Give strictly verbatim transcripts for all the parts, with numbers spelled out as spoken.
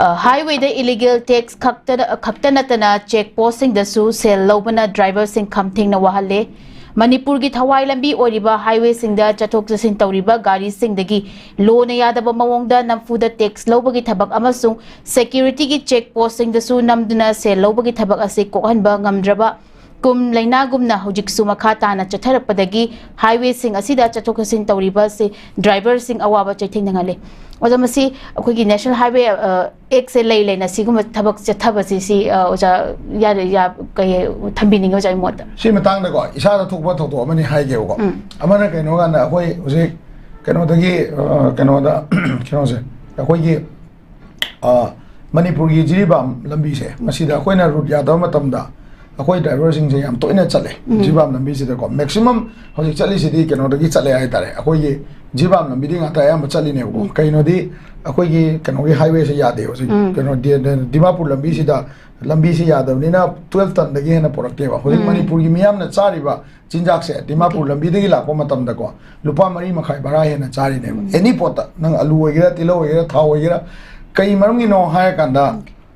ꯍꯥꯏꯋꯦꯗ illegal tax ꯈꯛꯇ ꯈꯛꯇ ꯅꯠꯇꯅ ꯆꯦꯛ ꯄꯣꯁꯁꯤꯡꯗꯁꯨ ꯁꯦꯜ ꯂꯧꯕꯅ ꯗ꯭ꯔꯥꯏꯚꯔꯁꯤꯡ ꯈꯝ ꯊꯦꯡꯅ ꯋꯥꯍꯜꯂꯦ꯫ ꯃꯅꯤꯄꯨꯔꯒꯤ ꯊꯋꯥꯏ ꯂꯝꯕꯤ ꯑꯣꯏꯔꯤꯕ ꯍꯥꯏꯋꯦꯁꯤꯡꯗ ꯆꯠꯊꯣꯛ ꯆꯠꯁꯤꯟ ꯇꯧꯔꯤꯕ ꯒꯥꯔꯤꯁꯤꯡꯗꯒꯤ ꯂꯣꯅ ꯌꯥꯗꯕ ꯃꯑꯣꯡꯗ ꯅꯝꯐꯨꯗ ꯇꯦꯛꯁ ꯂꯧꯕꯒꯤ ꯊꯕꯛ ꯑꯃꯁꯨꯡ ꯁꯦꯀ꯭ꯌꯨꯔꯤꯇꯤꯒꯤ ꯆꯦꯛ ꯄꯣꯁꯁꯤꯡꯗꯁꯨ ꯅꯝꯗꯨꯅ ꯁꯦꯜ ꯂꯧꯕꯒꯤ ꯊꯕꯛ ꯑꯁꯤ ꯀꯣꯛꯍꯟꯕ ꯉꯝꯗ꯭ꯔꯕ ꯀꯨꯝ ꯂꯩꯅꯥꯒꯨꯝꯅ ꯍꯧꯖꯤꯛꯁꯨ ꯃꯈꯥ ꯇꯥꯅ ꯆꯠꯊꯔꯛꯄꯗꯒꯤ ꯍꯥꯏꯋꯦꯁꯤꯡ ꯑꯁꯤꯗ ꯆꯠꯊꯣꯛ ꯆꯠꯁꯤꯟ ꯇꯧꯔꯤꯕ ꯑꯁꯤ ꯗ꯭ꯔꯥꯏꯚꯔꯁꯤꯡ ꯑꯋꯥꯕ ꯆꯩꯊꯦꯡꯅꯍꯜꯂꯤ꯫ ꯑꯗꯣ ꯃꯁꯤ ꯑꯩꯈꯣꯏꯒꯤ ꯅꯦꯁꯅꯦꯜ ꯍꯥꯏꯋꯦ ꯑꯦꯛꯁꯦ ꯂꯩ ꯂꯩꯅ ꯁꯤꯒꯨꯝꯕ ꯊꯕꯛ ꯆꯠꯊꯕꯁꯤ ꯁꯤ ꯑ, ꯑꯣꯖꯥ ꯌꯥꯔꯦ ꯌꯥ ꯀꯩ ꯊꯝꯕꯤꯅꯤꯡꯉꯤ ꯑꯣꯖꯥꯒꯤ ꯃꯣꯠꯇ꯫ ꯁꯤ ꯃꯇꯥꯡꯗꯀꯣ ꯏꯁꯥꯗ ꯊꯣꯛꯄ ꯊꯧꯗꯣꯛ ꯑꯃꯅꯤ ꯍꯥꯏꯒꯦꯕꯀꯣ꯫ ꯎꯝ꯫ ꯑꯃꯅ ꯀꯩꯅꯣ ꯀꯥꯟꯗ ꯑꯩꯈꯣꯏ ꯍꯧꯖꯤꯛ ꯀꯩꯅꯣꯗꯒꯤ ꯑ, ꯀꯩꯅꯣꯗ ꯀꯩꯅꯣꯁꯦ ꯑꯩꯈꯣꯏꯒꯤ ꯑ, ꯃꯅꯤꯄꯨꯔꯒꯤ ꯖꯤꯔꯤꯕꯥꯝ ꯂꯝꯕꯤꯁꯦ ꯃꯁꯤꯗ ꯑꯩꯈꯣꯏꯅ ꯔꯨꯠ ꯌꯥꯗꯕ ꯃꯇꯝꯗ ꯑꯩꯈꯣꯏ ꯗ꯭ꯔꯥꯏꯚꯔꯁꯤꯡꯁꯦ ꯌꯥꯝ ꯇꯣꯏꯅ ꯆꯠꯂꯦ꯫ ꯎꯝ꯫ ꯖꯤꯔꯤꯕꯥꯝ ꯂꯝꯕꯤꯁꯤꯗꯀꯣ ꯃꯦꯛꯁꯤꯃꯝ ꯍꯧꯖꯤꯛ ꯆꯠꯂꯤꯁꯤꯗꯤ ꯀꯩꯅꯣꯗꯒꯤ ꯆꯠꯂꯦ ꯍꯥꯏꯇꯥꯔꯦ꯫ ꯑꯩꯈꯣꯏꯒꯤ ꯖꯤꯔꯤꯕꯥꯝ ꯂꯝꯕꯤꯗꯒꯤ ꯉꯥꯛꯇ ꯑꯌꯥꯝꯕ ꯆꯠꯂꯤꯅꯦꯕꯀꯣ꯫ ꯎꯝ꯫ ꯀꯩꯅꯣꯗꯤ ꯑꯩꯈꯣꯏꯒꯤ ꯀꯩꯅꯣꯒꯤ ꯍꯥꯏꯋꯦꯁꯦ ꯌꯥꯗꯦ ꯍꯧꯖꯤꯛ꯫ ꯎꯝ꯫ ꯀꯩꯅꯣ ꯗꯤ- ꯗꯤ- ꯗꯤꯃꯥꯄꯨꯔ ꯂꯝꯕꯤꯁꯤꯗ ꯂꯝꯕꯤꯁꯤ ꯌꯥꯗꯕꯅꯤꯅ ꯇꯨꯋꯦꯜꯐ ꯇꯟꯗꯒꯤ ꯍꯦꯟꯅ ꯄꯨꯔꯛꯇꯦꯕ꯫ ꯍꯧꯖꯤꯛ ꯎꯝ꯫ ꯃꯅꯤꯄꯨꯔꯒꯤ ꯃꯤꯌꯥꯝꯅ ꯆꯥꯔꯤꯕ ꯆꯤꯟꯖꯥꯛꯁꯦ ꯗꯤꯃꯥꯄꯨꯔ ꯂꯝꯕꯤꯗꯒꯤ ꯂꯥꯛꯄ ꯃꯇꯝꯗꯀꯣ ꯂꯨꯄꯥ ꯃꯔꯤ ꯃꯈꯥꯏ ꯚꯔꯥ ꯍꯦꯟꯅ ꯆꯥꯔꯤꯅꯦꯕ꯫ ꯎꯝ꯫ ꯑꯦꯅꯤ ꯄꯣꯠꯇ ꯅꯪ ꯑꯂꯨ ꯑꯣꯏꯒꯦꯔꯥ, ꯇꯤꯜꯍꯧ ꯑꯣꯏꯒꯦꯔꯥ, ꯊꯥꯎ ꯑꯣꯏꯒꯦꯔꯥ꯫ ꯀꯩ ꯃꯔꯝꯒꯤꯅꯣ ꯍꯥꯏꯔꯀꯥꯟꯗ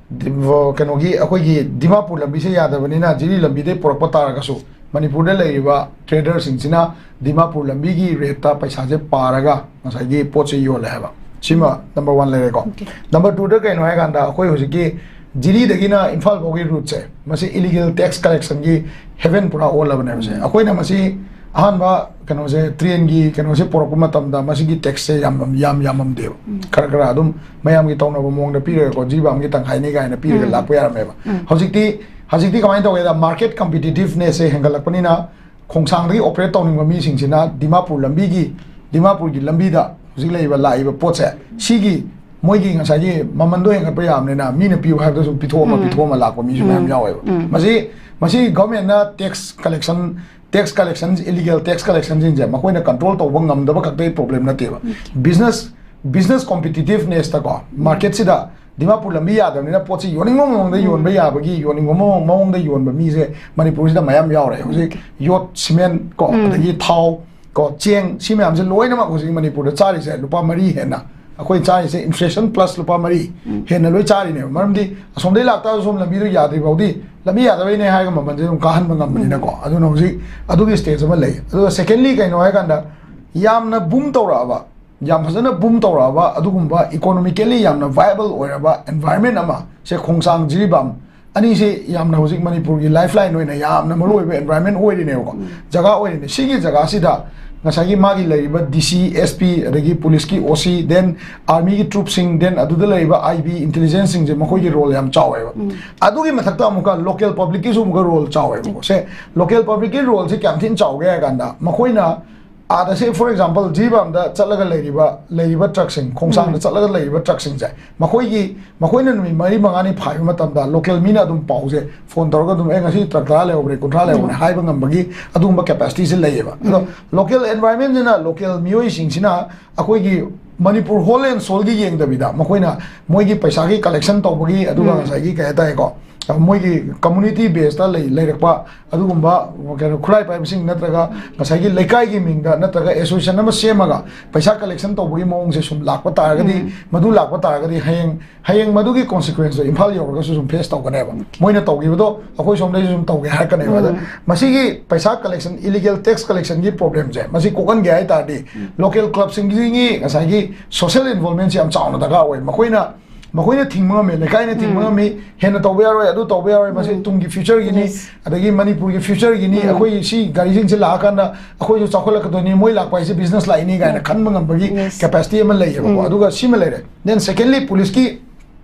ꯗꯤ- ꯀꯩꯅꯣꯒꯤ ꯑꯩꯈꯣꯏꯒꯤ ꯗꯤꯃꯥꯄꯨꯔ ꯂꯝꯕꯤꯁꯦ ꯌꯥꯗꯕꯅꯤꯅ ꯖꯤꯔꯤ ꯂꯝꯕꯤꯗꯩ ꯄꯨꯔꯛꯄ ꯇꯥꯔꯒꯁꯨ ꯃꯅꯤꯄꯨꯔꯗ ꯂꯩꯔꯤꯕ ꯇ꯭ꯔꯦꯗꯔꯁꯤꯡꯁꯤꯅ ꯗꯤꯃꯥꯄꯨꯔ ꯂꯝꯕꯤꯒꯤ ꯔꯦꯠꯇ ꯄꯩꯁꯥꯁꯦ ꯄꯥꯔꯒ ꯉꯁꯥꯏꯒꯤ ꯄꯣꯠꯁꯦ ꯌꯣꯜꯂꯦ ꯍꯥꯏꯕ꯫ ꯁꯤꯃ ꯅꯝꯕꯔ ꯋꯥꯟ ꯂꯩꯔꯦꯀꯣ꯫ ꯑꯣꯀꯦ꯫ ꯅꯝꯕꯔ ꯇꯨꯗ ꯀꯩꯅꯣ ꯍꯥꯏꯀꯥꯟꯗ ꯑꯩꯈꯣꯏ ꯍꯧꯖꯤꯛꯀꯤ ꯖꯤꯔꯤꯗꯒꯤꯅ ꯏꯝꯐꯥꯜ ꯐꯥꯎꯒꯤ ꯔꯨꯠꯁꯦ ꯃꯁꯤ ꯏꯂꯤꯒꯦꯜ ꯇꯦꯛꯁ ꯀꯂꯦꯛꯁꯟꯒꯤ ꯍꯦꯚꯦꯟ ꯄꯨꯔꯥ ꯑꯣꯜꯂꯕꯅꯦꯕꯁꯦ꯫ ꯎꯝ꯫ ꯑꯩꯈꯣꯏꯅ ꯃꯁꯤ ꯑꯍꯥꯟꯕ ꯀꯩꯅꯣꯁꯦ ꯇ꯭ꯔꯦꯟꯒꯤ ꯀꯩꯅꯣꯁꯦ ꯄꯨꯔꯛꯄ ꯃꯇꯝꯗ ꯃꯁꯤꯒꯤ ꯇꯦꯛꯁꯁꯦ ꯌꯥꯝ ꯌꯥꯝ ꯌꯥꯝꯃꯝꯗꯦꯕ꯫ ꯎꯝ꯫ ꯈꯔ ꯈꯔ ꯑꯗꯨꯝ ꯃꯌꯥꯝꯒꯤ ꯇꯧꯅꯕ ꯃꯑꯣꯡꯗ ꯄꯤꯔꯒꯀꯣ ꯖꯤꯔꯤꯕꯥꯝꯒꯤ ꯇꯪꯈꯥꯏꯅꯤ ꯀꯥꯏꯅ ꯄꯤꯔꯒ ꯎꯝ꯫ ꯂꯥꯛꯄ ꯌꯥꯔꯝꯃꯦꯕ꯫ ꯎꯝ꯫ ꯍꯧꯖꯤꯛꯇꯤ ꯍꯧꯖꯤꯛꯇꯤ ꯀꯃꯥꯏꯅ ꯇꯧꯒꯦꯗ ꯃꯥꯔꯀꯦꯠ ꯀꯝꯄꯤꯇꯤꯇꯤꯚꯅꯦꯁꯁꯦ ꯍꯦꯟꯒꯠꯂꯛꯄꯅꯤꯅ ꯈꯣꯡꯁꯥꯡꯗꯒꯤ ꯑꯣꯄꯔꯦꯠ ꯇꯧꯅꯤꯡꯕ ꯃꯤꯁꯤꯡꯁꯤꯅ ꯗꯤꯃꯥꯄꯨꯔ ꯂꯝꯕꯤꯒꯤ ꯗꯤꯃꯥꯄꯨꯔꯒꯤ ꯂꯝꯕꯤꯗ ꯍꯧꯖꯤꯛ ꯂꯩꯔꯤꯕ ꯂꯥꯛꯏꯕ ꯄꯣꯠꯁꯦ ꯁꯤꯒꯤ ꯃꯣꯏꯒꯤ ꯉꯁꯥꯏꯒꯤ ꯃꯃꯟꯗꯣ ꯍꯦꯟꯒꯠꯄ ꯌꯥꯕꯅꯤꯅ ꯃꯤꯅ ꯄꯤꯌꯨ ꯍꯥꯏꯕꯗ ꯁꯨꯝ ꯄꯤꯊꯣꯛꯑꯝꯃ ꯎꯝ꯫ ꯄꯤꯊꯣꯛꯑꯝꯃ ꯂꯥꯛꯄ ꯃꯤꯁꯨ ꯃꯌꯥꯝ ꯎꯝ꯫ ꯌꯥꯎꯋꯦꯕ꯫ ꯎꯝ꯫ ꯃꯁꯤ ꯃꯁꯤ ꯒꯚꯔꯟꯃꯦꯟꯠꯅ tax collection tax collection illegal tax ꯀꯂꯦꯛꯁꯟꯁꯤꯡꯁꯦ ꯃꯈꯣꯏꯅ ꯀꯟꯇ꯭ꯔꯣꯜ ꯇꯧꯕ ꯉꯝꯗꯕ ꯈꯛꯇꯒꯤ ꯄ꯭ꯔꯣꯕ꯭ꯂꯦꯝ ꯅꯠꯇꯦꯕ꯫ ꯎꯝ꯫ ꯕꯤꯖꯤꯅꯦꯁ ꯕꯤꯖꯤꯅꯦꯁ ꯀꯣꯝꯄꯤꯇꯤꯇꯤꯚꯅꯦꯁꯇꯀꯣ ꯃꯥꯔꯀꯦꯠꯁꯤꯗ ꯗꯤꯃꯥꯄꯨꯔ ꯂꯝꯕꯤ ꯌꯥꯗꯕꯅꯤꯅ ꯄꯣꯠꯁꯤ ꯌꯣꯟꯅꯤꯡꯕ ꯃꯑꯣꯡꯗ ꯎꯝ꯫ ꯌꯣꯟꯕ ꯌꯥꯕꯒꯤ ꯌꯣꯟꯅꯤꯡꯕ ꯃꯑꯣꯡ- ꯃꯑꯣꯡꯗ ꯌꯣꯟꯕ ꯃꯤꯁꯦ ꯃꯅꯤꯄꯨꯔꯁꯤꯗ ꯃꯌꯥꯝ ꯌꯥꯎꯔꯦ꯫ ꯍꯧꯖꯤꯛ ꯌꯣꯠ, ꯁꯤꯃꯦꯟ ꯀꯣ ꯎꯝ꯫ ꯑꯗꯒꯤ ꯊꯥꯎ ꯀꯣ ꯆꯦꯡ ꯁꯤ ꯃꯌꯥꯝꯁꯦ ꯂꯣꯏꯅꯃꯛ ꯍꯧꯖꯤꯛ ꯃꯅꯤꯄꯨꯔꯗ ꯆꯥꯔꯤꯁꯦ ꯂꯨꯄꯥ ꯃꯔꯤ ꯍꯦꯟꯅ ꯑꯩꯈꯣꯏ ꯆꯥꯔꯤꯁꯦ inflation plus ꯂꯨꯄꯥ ꯃꯔꯤ ꯍꯦꯟꯅ ꯂꯣꯏ ꯆꯥꯔꯤꯅꯦꯕ꯫ ꯃꯔꯝꯗꯤ ꯑꯁꯣꯝꯗꯒꯤ ꯂꯥꯛꯇꯥꯔꯁꯨ ꯁꯣꯝ ꯂꯝꯕꯤꯗꯣ ꯌꯥꯗ꯭ꯔꯤ ꯐꯥꯎꯗꯤ ꯂꯝꯕꯤ ꯌꯥꯗꯕꯩꯅꯦ ꯍꯥꯏꯔꯒ ꯃꯃꯜꯁꯦ ꯑꯗꯨꯝ ꯀꯥꯍꯟꯕ ꯉꯝꯕꯅꯤꯅꯀꯣ꯫ ꯑꯗꯨꯅ ꯍꯧꯖꯤꯛ ꯑꯗꯨꯒꯤ stage ꯑꯃ ꯂꯩ꯫ ꯑꯗꯨꯒ secondly ꯀꯩꯅꯣ ꯍꯥꯏꯀꯥꯟꯗ, ꯌꯥꯝꯅ boom ꯇꯧꯔꯛꯑꯕ, ꯌꯥꯝ ꯐꯖꯅ boom ꯇꯧꯔꯛꯑꯕ, ꯑꯗꯨꯒꯨꯝꯕ economically ꯌꯥꯝꯅ viable ꯑꯣꯏꯔꯕ environment ꯑꯃ ꯁꯦ, ꯈꯣꯡꯁꯥꯡ, ꯖꯤꯔꯤꯕꯥꯝ ꯑꯅꯤꯁꯦ ꯌꯥꯝꯅ ꯍꯧꯖꯤꯛ ꯃꯅꯤꯄꯨꯔꯒꯤ lifeline ꯑꯣꯏꯅ ꯌꯥꯝꯅ ꯃꯔꯨ ꯑꯣꯏꯕ environment ꯑꯣꯏꯔꯤꯅꯦꯕꯀꯣ, ꯖꯒꯥ ꯑꯣꯏꯔꯤꯅꯦ꯫ ꯁꯤꯒꯤ ꯖꯒꯥꯁꯤꯗ ꯉꯁꯥꯏꯒꯤ ꯃꯥꯒꯤ ꯂꯩꯔꯤꯕ D C, S P, ꯑꯗꯒꯤ policeꯀꯤ O C, then armyꯒꯤ troopꯁꯤꯡ, then ꯑꯗꯨꯗ ꯂꯩꯔꯤꯕ I B intelligenceꯁꯤꯡꯁꯦ, ꯃꯈꯣꯏꯒꯤ role ꯌꯥꯝ ꯆꯥꯎꯋꯦꯕ꯫ ꯑꯗꯨꯒꯤ ꯃꯊꯛꯇ ꯑꯃꯨꯛꯀ local publicꯀꯤꯁꯨ ꯑꯃꯨꯛꯀ role ꯆꯥꯎꯋꯦꯕꯀꯣ꯫ ꯁꯦ, local publicꯀꯤ roleꯁꯦ ꯀꯌꯥꯝ ꯊꯤꯅ ꯆꯥꯎꯒꯦ ꯍꯥꯏ ꯀꯥꯟꯗ, ꯃꯈꯣꯏꯅ ꯑꯥꯗ ꯁꯦ, for example, ꯖꯤꯔꯤꯕꯥꯝꯗ ꯆꯠꯂꯒ ꯂꯩꯔꯤꯕ, ꯂꯩꯔꯤꯕ truckꯁꯤꯡ, ꯈꯣꯡꯁꯥꯡꯗ ꯆꯠꯂꯒ ꯂꯩꯔꯤꯕ truckꯁꯤꯡꯁꯦ, ꯃꯈꯣꯏꯒꯤ, ꯃꯈꯣꯏꯅ ꯅꯨꯃꯤꯠ ꯃꯔꯤ ꯃꯉꯥꯅꯤ ꯐꯥꯏꯕ ꯃꯇꯝꯗ local ꯃꯤꯅ ꯑꯗꯨꯝ ꯄꯥꯎꯁꯦ phone ꯇꯧꯔꯒ ꯑꯗꯨꯝ, "ꯑꯦ, ꯉꯁꯤ truck ꯇꯔꯥ ꯂꯩꯍꯧꯕꯅꯦ, ꯀꯨꯟꯊ꯭ꯔꯥ ꯂꯩꯍꯧꯕꯅꯦ" ꯍꯥꯏꯕ ꯉꯝꯕꯒꯤ ꯑꯗꯨꯒꯨꯝꯕ capacityꯁꯦ ꯂꯩꯌꯦꯕ꯫ ꯑꯗꯣ local environmentꯁꯤꯅ, local ꯃꯤꯑꯣꯏꯁꯤꯡꯁꯤꯅ ꯑꯩꯈꯣꯏꯒꯤ ꯃꯅꯤꯄꯨꯔ whole and soulꯒꯤ ꯌꯦꯡꯗꯕꯤꯗ, ꯃꯈꯣꯏꯅ ꯃꯣꯏꯒꯤ ꯄꯩꯁꯥꯒꯤ collection ꯇꯧꯕꯒꯤ, ꯑꯗꯨꯒ ꯉꯁꯥꯏꯒꯤ ꯀꯩ ꯍꯥꯏꯇꯥꯔꯦꯀꯣ, ꯃꯣꯏꯒꯤ community baseꯇ ꯂꯩ-, ꯂꯩꯔꯛꯄ ꯑꯗꯨꯒꯨꯝꯕ ꯀꯩꯅꯣ ꯈꯨꯠꯂꯥꯏ ꯄꯥꯏꯕꯁꯤꯡ ꯅꯠꯇ꯭ꯔꯒ ꯉꯁꯥꯏꯒꯤ ꯂꯩꯀꯥꯏꯒꯤ ꯃꯤꯡꯗ ꯅꯠꯇ꯭ꯔꯒ association ꯑꯃ ꯁꯦꯝꯃꯒ ꯄꯩꯁꯥ collection ꯇꯧꯕꯒꯤ ꯃꯑꯣꯡꯁꯦ ꯁꯨꯝ ꯂꯥꯛꯄ ꯇꯥꯔꯒꯗꯤ, ꯃꯗꯨ ꯂꯥꯛꯄ ꯇꯥꯔꯒꯗꯤ ꯍꯌꯦꯡ, ꯍꯌꯦꯡ ꯃꯗꯨꯒꯤ consequenceꯇꯣ ꯏꯝꯐꯥꯜ ꯌꯧꯔꯒꯁꯨ ꯁꯨꯝ face ꯇꯧꯒꯅꯦꯕ꯫ ꯃꯣꯏꯅ ꯇꯧꯈꯤꯕꯗꯣ ꯑꯩꯈꯣꯏ ꯁꯣꯝꯗꯩꯁꯨ ꯁꯨꯝ ꯇꯧꯒꯦ ꯍꯥꯏꯔꯛꯀꯅꯦꯕ꯫ ꯑꯗ ꯃꯁꯤꯒꯤ ꯄꯩꯁꯥ collection, illegal tax collectionꯒꯤ problemꯁꯦ ꯃꯁꯤ ꯀꯣꯛꯍꯟꯒꯦ ꯍꯥꯏ ꯇꯥꯔꯗꯤ, local clubꯁꯤꯡꯒꯤ ꯉꯁꯥꯏꯒꯤ social involvementꯁꯦ ꯌꯥꯝ ꯆꯥꯎꯅ ꯗꯔꯀꯥꯔ ꯑꯣꯏ꯫ ꯃꯈꯣꯏꯅ, ꯃꯈꯣꯏꯅ ꯊꯤꯡꯕ ꯉꯝꯃꯦ, ꯂꯩꯀꯥꯏꯅ ꯊꯤꯡꯕ ꯉꯝꯃꯤ, "ꯍꯦꯟꯅ ꯇꯧꯕ ꯌꯥꯔꯣꯏ, ꯑꯗꯨ ꯇꯧꯕ ꯌꯥꯔꯣꯏ, ꯃꯁꯤ ꯇꯨꯡꯒꯤ futureꯒꯤꯅꯤ, ꯑꯗꯒꯤ ꯃꯅꯤꯄꯨꯔꯒꯤ futureꯒꯤꯅꯤ, ꯑꯩꯈꯣꯏ ꯁꯤ ꯒꯥꯔꯤꯁꯤꯡꯁꯦ ꯂꯥꯛꯑꯀꯥꯟꯗ ꯑꯩꯈꯣꯏꯁꯨ ꯆꯥꯎꯈꯠꯂꯛꯀꯗꯣꯏꯅꯤ, ꯃꯣꯏ ꯂꯥꯛꯄ ꯍꯥꯏꯁꯦ business ꯂꯥꯛꯏꯅꯤ" ꯀꯥꯏꯅ ꯈꯟꯕ ꯉꯝꯕꯒꯤ capacity ꯑꯃ ꯂꯩꯌꯦꯕꯀꯣ꯫ ꯑꯗꯨꯒ ꯁꯤꯃ ꯂꯩꯔꯦ꯫ Then secondly, policeꯀꯤ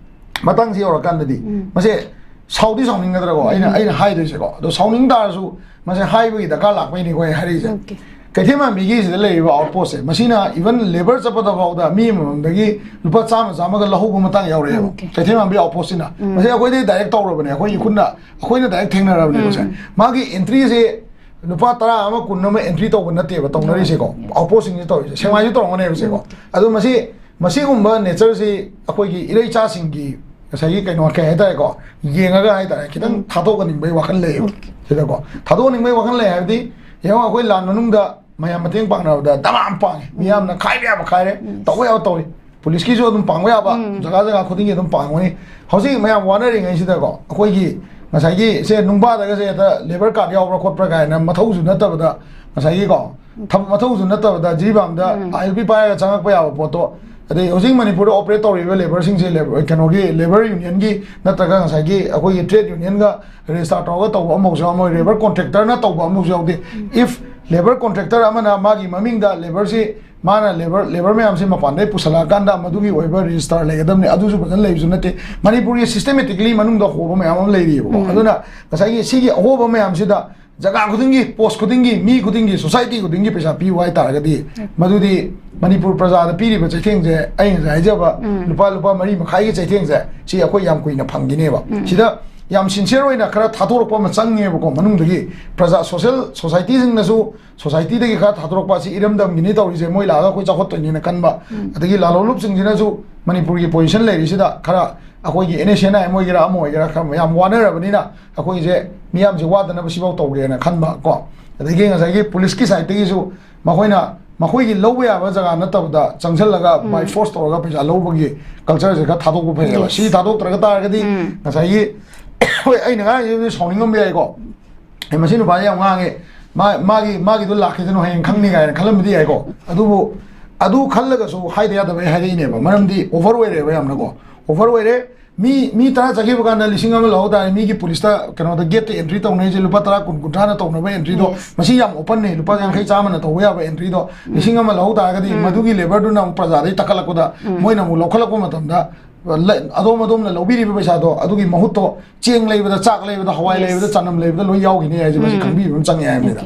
ꯃꯇꯥꯡꯁꯤ ꯌꯧꯔꯀꯥꯟꯗꯗꯤ ꯃꯁꯦ ꯁꯥꯎꯗꯤ ꯁꯥꯎꯅꯤꯡꯒꯗ꯭ꯔꯥꯀꯣ, ꯑꯩꯅ, ꯑꯩꯅ ꯍꯥꯏꯗꯣꯏꯁꯦꯀꯣ꯫ ꯑꯗꯣ ꯁꯥꯎꯅꯤꯡ ꯇꯥꯔꯁꯨ ꯃꯁꯦ ꯍꯥꯏꯕꯒꯤ ꯗꯔꯀꯥꯔ ꯂꯥꯛꯄꯩꯅꯤꯀꯣ ꯑꯩ ꯍꯥꯏꯔꯛꯏꯁꯦ꯫ ꯀꯩꯊꯦꯜ ꯃꯥꯟꯕꯤꯒꯤ ꯁꯤꯗ ꯂꯩꯔꯤꯕ outpostꯁꯦ, ꯃꯁꯤꯅ even labour ꯆꯠꯄꯗ ꯐꯥꯎꯗ ꯃꯤ ꯑꯃꯃꯝꯗꯒꯤ ꯂꯨꯄꯥ ꯆꯥꯝꯃ, ꯆꯥꯝꯃꯒ ꯂꯧꯍꯧꯕ ꯃꯇꯥꯡ ꯌꯥꯎꯔꯛꯑꯦꯕ꯫ ꯀꯩꯊꯦꯜ ꯃꯥꯟꯕꯤ outpostꯁꯤꯅ꯫ ꯃꯁꯤ ꯑꯩꯈꯣꯏꯗꯩ direct ꯇꯧꯔꯕꯅꯦ, ꯑꯩꯈꯣꯏꯒꯤ ꯈꯨꯠꯅ, ꯑꯩꯈꯣꯏꯅ direct ꯊꯦꯡꯅꯔꯕꯅꯦ ꯃꯁꯦ꯫ ꯃꯥꯒꯤ entryꯁꯦ ꯂꯨꯄꯥ ꯇꯔꯥ ꯑꯃ, ꯀꯨꯟ ꯑꯃ entry ꯇꯧꯕ ꯅꯠꯇꯦꯕ ꯇꯧꯅꯔꯤꯁꯦꯀꯣ꯫ Outpostꯁꯤꯡꯁꯦ ꯇꯧꯔꯤꯁꯦ, ꯁꯦꯡꯃꯥꯏꯁꯨ ꯇꯧꯔꯝꯒꯅꯦꯕ ꯁꯦꯀꯣ꯫ ꯑꯗꯣ ꯃꯁꯤ, ꯃꯁꯤꯒꯨꯝꯕ natureꯁꯤ ꯑꯩꯈꯣꯏꯒꯤ ꯏꯔꯩꯆꯥꯁꯤꯡꯒꯤ ꯉꯁꯥꯏꯒꯤ ꯀꯩꯅꯣ, ꯀꯩ ꯍꯥꯏꯇꯥꯔꯦꯀꯣ, ꯌꯦꯡꯉꯒ ꯍꯥꯏꯇꯥꯔꯦ, ꯈꯤꯇꯪ ꯊꯥꯗꯣꯛꯍꯟꯅꯤꯡꯕꯩ ꯋꯥꯈꯜ ꯂꯩꯌꯦꯕ ꯁꯤꯗꯀꯣ꯫ ꯊꯥꯗꯣꯛꯍꯟꯅꯤꯡꯕꯩ ꯋꯥꯈꯜ ꯂꯩ ꯍꯥꯏꯕꯗꯤ, ꯌꯦꯡꯉꯣ, ꯑꯩꯈꯣꯏ ꯂꯥꯟ ꯃꯅꯨꯡꯗ ꯃꯌꯥꯝ ꯃꯇꯦꯡ ꯄꯥꯡꯅꯕꯗ ꯗꯃꯥ ꯑꯃ ꯄꯥꯡꯉꯦ, ꯃꯤꯌꯥꯝꯅ ꯈꯥꯏꯕ ꯌꯥꯕ ꯈꯥꯏꯔꯦ, ꯇꯧꯕ ꯌꯥꯕ ꯇꯧꯔꯦ꯫ ꯄꯨꯂꯤꯁꯀꯤꯁꯨ ꯑꯗꯨꯝ ꯄꯥꯡꯕ ꯌꯥꯕ ꯎꯝ꯫ ꯖꯒꯥ ꯖꯒꯥ ꯈꯨꯗꯤꯡꯒꯤ ꯑꯗꯨꯝ ꯄꯥꯡꯒꯅꯤ꯫ ꯍꯧꯖꯤꯛ ꯃꯌꯥꯝ ꯋꯥꯅꯔꯤꯉꯩꯁꯤꯗꯀꯣ, ꯑꯩꯈꯣꯏꯒꯤ ꯉꯁꯥꯏꯒꯤ ꯁꯦ ꯅꯨꯡꯕꯥꯗꯒꯁꯦ ꯍꯦꯛꯇ ꯂꯦꯕꯔ ꯀꯥꯔꯗ ꯌꯥꯎꯕ꯭ꯔꯥ ꯈꯣꯠꯄ꯭ꯔꯥ ꯀꯥꯏꯅ ꯃꯊꯧꯁꯨ ꯅꯠꯇꯕꯗ, ꯉꯁꯥꯏꯒꯤꯀꯣ, ꯊꯕꯛ ꯃꯊꯧꯁꯨ ꯅꯠꯇꯕꯗ ꯖꯤꯔꯤꯕꯥꯝꯗ ꯎꯝ꯫ ꯑꯥꯏ ꯑꯦꯜ ꯄꯤ ꯄꯥꯏꯔꯒ ꯆꯪꯉꯛꯄ ꯌꯥꯕ ꯄꯣꯠꯇꯣ, ꯑꯗꯩ ꯍꯧꯖꯤꯛ ꯃꯅꯤꯄꯨꯔꯗ ꯑꯣꯄꯔꯦꯠ ꯇꯧꯔꯤꯕ ꯂꯦꯕꯔꯁꯤꯡꯁꯦ ꯂꯦꯕꯔ, ꯀꯩꯅꯣꯒꯤ ꯂꯦꯕꯔ ꯌꯨꯅꯤꯌꯟꯒꯤ ꯅꯠꯇ꯭ꯔꯒ ꯉꯁꯥꯏꯒꯤ ꯑꯩꯈꯣꯏꯒꯤ ꯇ꯭ꯔꯦꯗ ꯌꯨꯅꯤꯌꯟꯒ ꯔꯦꯖꯤꯁꯇꯥꯔ ꯇꯧꯔꯒ ꯇꯧꯕ ꯑꯃꯐꯥꯎꯁꯨ ꯌꯥꯎꯔꯝꯃꯣꯏ, ꯂꯦꯕꯔ ꯀꯣꯟꯇ꯭ꯔꯦꯛꯇꯔꯅ ꯇꯧꯕ ꯑꯃꯐꯥꯎꯁꯨ ꯌꯥꯎꯗꯦ꯫ ꯏꯐ ꯂꯦꯕꯔ ꯀꯣꯟꯇ꯭ꯔꯦꯛꯇꯔ ꯑꯃꯅ ꯃꯥꯒꯤ ꯃꯃꯤꯡꯗ ꯂꯦꯕꯔꯁꯤ, ꯃꯥꯅ ꯂꯦꯕꯔ, ꯂꯦꯕꯔ ꯃꯌꯥꯝꯁꯤ ꯃꯄꯥꯟꯗꯩ ꯄꯨꯁꯜꯂꯛꯑꯀꯥꯟꯗ ꯃꯗꯨꯒꯤ ꯑꯣꯏꯕ ꯔꯦꯖꯤꯁꯇꯥꯔ ꯂꯩꯒꯗꯕꯅꯤ, ꯑꯗꯨꯁꯨ ꯐꯖꯅ ꯂꯩꯕꯁꯨ ꯅꯠꯇꯦ꯫ ꯃꯅꯤꯄꯨꯔꯒꯤ ꯁꯤꯁꯇꯦꯃꯦꯇꯤꯀꯂꯤ ꯃꯅꯨꯡꯗ ꯍꯣꯕ ꯃꯌꯥꯝ ꯑꯃ ꯂꯩꯔꯤꯑꯕꯀꯣ꯫ ꯎꯝ꯫ ꯑꯗꯨꯅ ꯉꯁꯥꯏꯒꯤ ꯁꯤꯒꯤ ꯑꯍꯣꯕ ꯃꯌꯥꯝꯁꯤꯗ ꯖꯒꯥ ꯈꯨꯗꯤꯡꯒꯤ, ꯄꯣꯁ ꯈꯨꯗꯤꯡꯒꯤ, ꯃꯤ ꯈꯨꯗꯤꯡꯒꯤ, ꯁꯣꯁꯥꯏꯇꯤ ꯈꯨꯗꯤꯡꯒꯤ ꯄꯩꯁꯥ ꯄꯤꯌꯨ ꯍꯥꯏꯇꯥꯔꯒꯗꯤ, ꯎꯝ꯫ ꯃꯗꯨꯗꯤ ꯃꯅꯤꯄꯨꯔ ꯄ꯭ꯔꯖꯥꯗ ꯄꯤꯔꯤꯕ ꯆꯩꯊꯦꯡꯁꯦ, ꯑꯩ ꯉꯁꯥꯏ ꯍꯥꯏꯖꯕ ꯎꯝ꯫ ꯂꯨꯄꯥ, ꯂꯨꯄꯥ ꯃꯔꯤ ꯃꯈꯥꯏꯒꯤ ꯆꯩꯊꯦꯡꯁꯦ, ꯁꯤ ꯑꯩꯈꯣꯏ ꯌꯥꯝ ꯀꯨꯏꯅ ꯐꯪꯈꯤꯅꯦꯕ꯫ ꯎꯝ꯫ ꯁꯤꯗ ꯌꯥꯝ ꯁꯤꯟꯁꯤꯌꯔ ꯑꯣꯏꯅ ꯈꯔ ꯊꯥꯗꯣꯔꯛꯄ ꯑꯃ ꯆꯪꯉꯦꯕꯀꯣ, ꯃꯅꯨꯡꯗꯒꯤ ꯄ꯭ꯔꯖꯥ, ꯁꯣꯁꯦꯜ ꯁꯣꯁꯥꯏꯇꯤꯁꯤꯡꯅꯁꯨ, ꯁꯣꯁꯥꯏꯇꯤꯗꯒꯤ ꯈꯔ ꯊꯥꯗꯣꯔꯛꯄ ꯑꯁꯤ ꯏꯔꯝꯗꯝꯒꯤꯅꯤ ꯇꯧꯔꯤꯁꯦ, ꯃꯣꯏ ꯂꯥꯛꯑꯒ ꯑꯩꯈꯣꯏ ꯆꯥꯎꯈꯠꯇꯣꯏꯅꯦꯅ ꯈꯟꯕ, ꯎꯝ꯫ ꯑꯗꯒꯤ ꯂꯥꯂꯣꯟꯂꯨꯞꯁꯤꯡꯁꯤꯅꯁꯨ ꯃꯅꯤꯄꯨꯔꯒꯤ ꯄꯣꯖꯤꯁꯟ ꯂꯩꯔꯤꯁꯤꯗ ꯈꯔ ꯑꯩꯈꯣꯏꯒꯤ N S N I M ꯑꯣꯏꯒꯦꯔꯥ ꯑꯃ ꯑꯣꯏꯒꯦꯔꯥ ꯈꯔ ꯌꯥꯝ ꯋꯥꯅꯔꯕꯅꯤꯅ, ꯑꯩꯈꯣꯏꯁꯦ ꯃꯤꯌꯥꯝꯁꯦ ꯋꯥꯗꯅꯕ ꯁꯤꯐꯥꯎ ꯇꯧꯒꯦꯅ ꯈꯟꯕ ꯀꯣ꯫ ꯑꯗꯒꯤ ꯉꯁꯥꯏꯒꯤ ꯄꯨꯂꯤꯁꯀꯤ ꯁꯥꯏꯠꯇꯒꯤꯁꯨ ꯃꯈꯣꯏꯅ ꯃꯈꯣꯏꯒꯤ ꯂꯧꯕ ꯌꯥꯕ ꯖꯒꯥ ꯅꯠꯇꯕꯗ ꯆꯪꯁꯤꯜꯂꯒ ꯎꯝ꯫ ꯕꯥꯏ ꯐꯣꯔꯁ ꯇꯧꯔꯒ ꯄꯩꯁꯥ ꯂꯧꯕꯒꯤ ꯀꯜꯆꯔꯁꯦ ꯈꯔ ꯊꯥꯗꯣꯛꯄ ꯐꯩꯌꯦꯕ꯫ ꯌꯦꯁ꯫ ꯁꯤ ꯊꯥꯗꯣꯛꯇ꯭ꯔꯒ ꯇꯥꯔꯒꯗꯤ ꯎꯝ꯫ ꯉꯁꯥꯏꯒꯤ ꯍꯣꯏ, ꯑꯩꯅ ꯉꯥꯡꯉꯤꯁꯤꯕꯨꯗꯤ ꯁꯥꯎꯅꯤꯡꯉꯝꯕ ꯌꯥꯏꯀꯣ, "ꯑꯦ, ꯃꯁꯤ ꯅꯨꯄꯥꯁꯦ ꯌꯥꯝ ꯉꯥꯡꯉꯦ, ꯃꯥ-, ꯃꯥꯒꯤ, ꯃꯥꯒꯤꯗꯣ ꯂꯥꯛꯈꯤꯁꯅꯨ, ꯍꯌꯦꯡ ꯈꯪꯅꯤ" ꯀꯥꯏꯅ ꯈꯜꯂꯝꯕꯗꯤ ꯌꯥꯏꯀꯣ꯫ ꯑꯗꯨꯕꯨ ꯑꯗꯨ ꯈꯜꯂꯒꯁꯨ ꯍꯥꯏꯗ ꯌꯥꯗꯕ ꯑꯩ ꯍꯥꯏꯔꯛꯏꯅꯦꯕ꯫ ꯃꯔꯝꯗꯤ ꯑꯣꯚꯔ ꯑꯣꯏꯔꯦꯕ ꯌꯥꯝꯅꯀꯣ, ꯑꯣꯚꯔ ꯑꯣꯏꯔꯦ꯫ ꯃꯤ, ꯃꯤ ꯇꯔꯥ ꯆꯠꯈꯤꯕ ꯀꯥꯟꯗ ꯂꯤꯁꯤꯡ ꯑꯃ ꯂꯧꯍꯧ ꯇꯥꯔꯦ꯫ ꯃꯤꯒꯤ ꯄꯨꯂꯤꯁꯇ ꯀꯩꯅꯣꯗ ꯒꯦꯠꯇ ꯑꯦꯟꯇ꯭ꯔꯤ ꯇꯧꯅꯔꯤꯁꯦ ꯂꯨꯄꯥ ꯇꯔꯥ, ꯀꯨꯟ, ꯀꯨꯟꯊ꯭ꯔꯥꯅ ꯇꯧꯅꯕ ꯑꯦꯟꯇ꯭ꯔꯤꯗꯣ, ꯌꯦꯁ꯫ ꯃꯁꯤ ꯌꯥꯝ ꯑꯣꯄꯟꯅꯦ꯫ ꯂꯨꯄꯥ ꯌꯥꯡꯈꯩ, ꯆꯥꯝꯃꯅ ꯇꯧꯕ ꯌꯥꯕ ꯑꯦꯟꯇ꯭ꯔꯤꯗꯣ ꯎꯝ꯫ ꯂꯤꯁꯤꯡ ꯑꯃ ꯂꯧꯍꯧ ꯇꯥꯔꯒꯗꯤ ꯎꯝ꯫ ꯃꯗꯨꯒꯤ ꯂꯦꯕꯔꯗꯨꯅ ꯑꯃꯨꯛ ꯄ꯭ꯔꯖꯥꯗꯒꯤ ꯇꯛꯈꯠꯂꯛꯄꯗ ꯎꯝ꯫ ꯃꯣꯏꯅ ꯑꯃꯨꯛ ꯂꯧꯈꯠꯂꯛꯄ ꯃꯇꯝꯗ, ꯂ-, ꯑꯗꯣꯝ ꯑꯗꯣꯝꯅ ꯂꯧꯕꯤꯔꯤꯕ ꯄꯩꯁꯥꯗꯣ ꯑꯗꯨꯒꯤ ꯃꯍꯨꯠꯇꯣ ꯆꯦꯡ ꯂꯩꯕꯗ, ꯆꯥꯛ ꯂꯩꯕꯗ, ꯍꯋꯥꯏ ꯌꯦꯁ꯫ ꯂꯩꯕꯗ, ꯆꯅꯝ ꯂꯩꯕꯗ ꯂꯣꯏ ꯌꯥꯎꯈꯤꯅꯤ ꯍꯥꯏꯁꯦ ꯃꯁꯤ ꯎꯝ꯫ ꯈꯪꯕꯤꯕ ꯑꯃ ꯆꯪꯉꯦ ꯍꯥꯏꯕꯅꯤꯗ꯫ ꯑꯣꯀꯦ꯫